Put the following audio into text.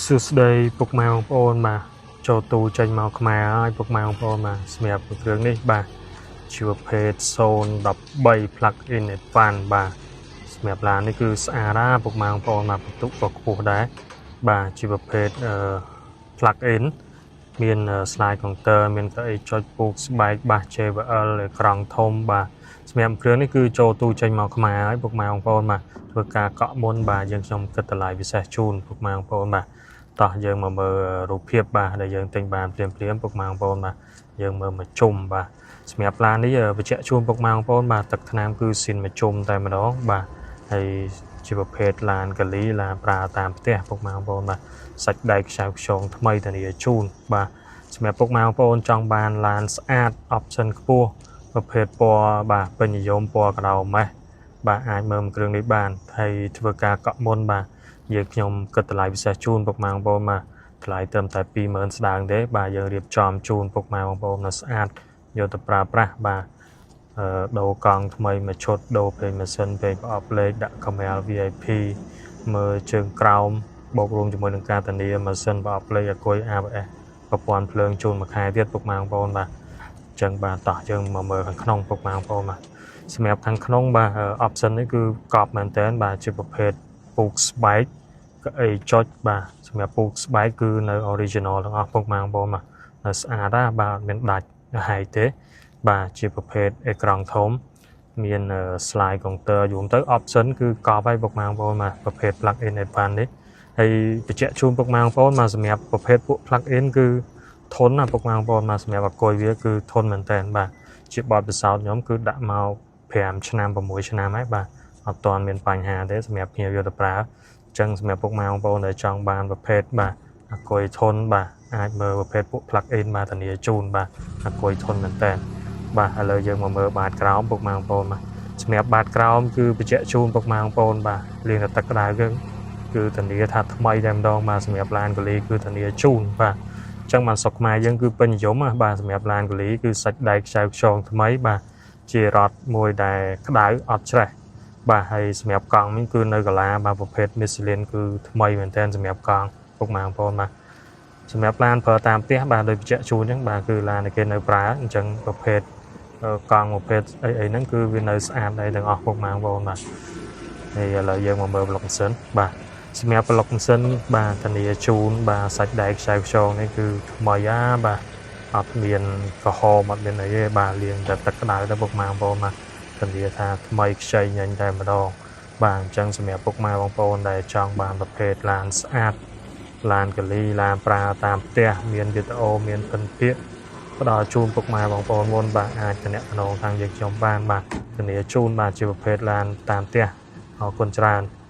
សួស្តីពុកម៉ែបងប្អូនបាទចូលទូចេញមកខ្មែរហើយពុកម៉ែបងប្អូនបាទសម្រាប់គ្រឿងនេះបាទជាប្រភេទ013 plug in advance បាទសម្រាប់ឡាននេះគឺស្អាតណាស់ពុកម៉ែបងប្អូនបាទបន្ទុកក៏ខ្ពស់ដែរបាទជាប្រភេទអឺ plug in មាន slide counter មានកៅអីចុចពូកស្បែកបាស JBL អេក្រង់ធំបាទសម្រាប់គ្រឿងនេះគឺចូលទូចេញមកខ្មែរហើយពុកម៉ែបងប្អូនបាទធ្វើការកក់មុនបាទយើងខ្ញុំគិតតម្លៃពិសេសជូនពុកម៉ែបងប្អូនបាទតោះយើងមកមើលរូបភាពបាទដែលយើងទិញបានភ្លាមភ្លាមពុកម៉ែបងប្អូនបាទយើងមើលមកជុំបាទសម្រាប់ឡាននេះបញ្ជាក់ជូនពុកម៉ែបងប្អូនបាទទឹកថ្នាំគឺស៊ីនមកជុំតែម្ដងបាទហើយជាប្រភេទឡានកលីឡានប្រើតាមផ្ទះពុកម៉ែបងប្អូនបាទសាច់ដែកខ្ចៅខ្យងថ្មីធានាជូនបាទសម្រាប់ពុកម៉ែបងប្អូនចង់បានឡានស្អាត option ខ្ពស់ប្រភេទពណ៌បាទពេញនិយមពណ៌កដោម៉េះបាទអាចមើលគ្រឿងនេះបានហើយធ្វើការកក់មុនបាទយើងខ្ញុំគិតតម្លៃពិសេសជូនពុកម៉ែបងប្អូនបាទថ្លៃត្រឹមតែ20000ស្ដើងទេបាទយើងរៀបចំជូនពុកម៉ែបងប្អូននៅស្អាតយកទៅប្រើប្រាស់បាទអឺដូរកង់ថ្មីមួយឈុតដូរប្រេងម៉ាស៊ីនប្រេងប្រអប់លេខដាក់កាមេរ៉ា VIP មើលជើងក្រោមបូករួមជាមួយនឹងការធានាម៉ាស៊ីនប្រអប់លេខអាគុយ ABS ប្រព័ន្ធភ្លើងជូនមួយខែទៀតពុកម៉ែបងប្អូនបាទអញ្ចឹងបាទតោះយើងមកមើលខាងក្នុងពុកម៉ែបងប្អូនបាទសម្រាប់ខាងក្នុងបាទ option នេះគឺកប់មែនតើបាទជាប្រភេទពូកស្បែកកៅអីចុចបាទសម្រាប់ពូកស្បែកគឺនៅ original ទាំងអស់ពុកម៉ែបងប្អូនបាទនៅស្អាតណាបាទអត់មានដាច់ហែកទេបាទជាប្រភេទអេក្រង់ធំមាន slide counter យូរទៅ option គឺកប់ហើយពុកម៉ែបងប្អូនបាទប្រភេទ plug in advance នេះហើយបញ្ជាក់ជូនពុកម៉ែបងប្អូនបាទសម្រាប់ប្រភេទពួក plug in គឺធន់ណាពុកម៉ែបងប្អូនបាទសម្រាប់អាគុយវាគឺធន់មែនតើបាទជាបទពិសោធន៍ខ្ញុំគឺដាក់មក5ឆ្នាំ6ឆ្នាំហើយបាទអត់ទាន់មានបញ្ហាទេសម្រាប់ភ្ញៀវយកទៅប្រើអញ្ចឹងសម្រាប់ពុកម៉ែបងប្អូនដែលចង់បានប្រភេទបាទអាគុយធន់បាទអាចមើលប្រភេទពួក plug in បាទធានាជូនបាទអាគុយធន់មែនតើបាទឥឡូវយើងមកមើលបាតក្រោមពុកម៉ែបងប្អូនបាទសម្រាប់បាតក្រោមគឺបញ្ជាក់ជូនពុកម៉ែបងប្អូនបាទលាងតែទឹកក្តៅគឺគឺធានាថាថ្មីតែម្ដងបាទសម្រាប់ឡានកលីគឺធានាជូនបាទអញ្ចឹងបានស្រុកខ្មែរយើងគឺពេញនិយមណាបាទសម្រាប់ឡានកលីគឺសាច់ដែកខ្ចៅខ្យងថ្មីបាទជារត់មួយដែលក្តៅអត់ច្រេះបាទហើយសម្រាប់កង់នេះគឺនៅកាឡាបាទប្រភេទ Michelin គឺថ្មីមែនទែនសម្រាប់កង់ពុកម៉ែបងប្អូនបាទសម្រាប់ឡានប្រើតាមផ្ទះបាទដោយបញ្ជាក់ជូនអញ្ចឹងបាទគឺឡានដែលគេនៅប្រើអញ្ចឹងប្រភេទកង់ប្រភេទអីអីហ្នឹងគឺវានៅស្អាតដែរទាំងអស់ពុកម៉ែបងប្អូនបាទហើយឥឡូវយើងមកមើលប្លុកម៉ាស៊ីនបាទសម្រាប់ប្លុកម៉ាស៊ីនបាទធានាជូនបាទសាច់ដែកខ្ចៅខ្យងនេះគឺថ្មីអាបាទអត់មានក្រហមអត់មានអីទេបាទលាងតែទឹកក្តៅទៅពុកម៉ែបងប្អូនបាទធានាថាថ្មីខ្ចីញញតែម្ដងបាទអញ្ចឹងសម្រាប់ពុកម៉ែបងប្អូនដែលចង់បានប្រភេទឡានស្អាតឡានកលីឡានប្រើតាមផ្ទះមានវីដេអូមានភិនភាគផ្ដល់ជូនពុកម៉ែបងប្អូនមុនបាទអាចតំណតំណងខាងយើងខ្ញុំបានបាទធានាជូនបាទជាប្រភេទឡានតាមផ្ទះអរគុណច្រើន។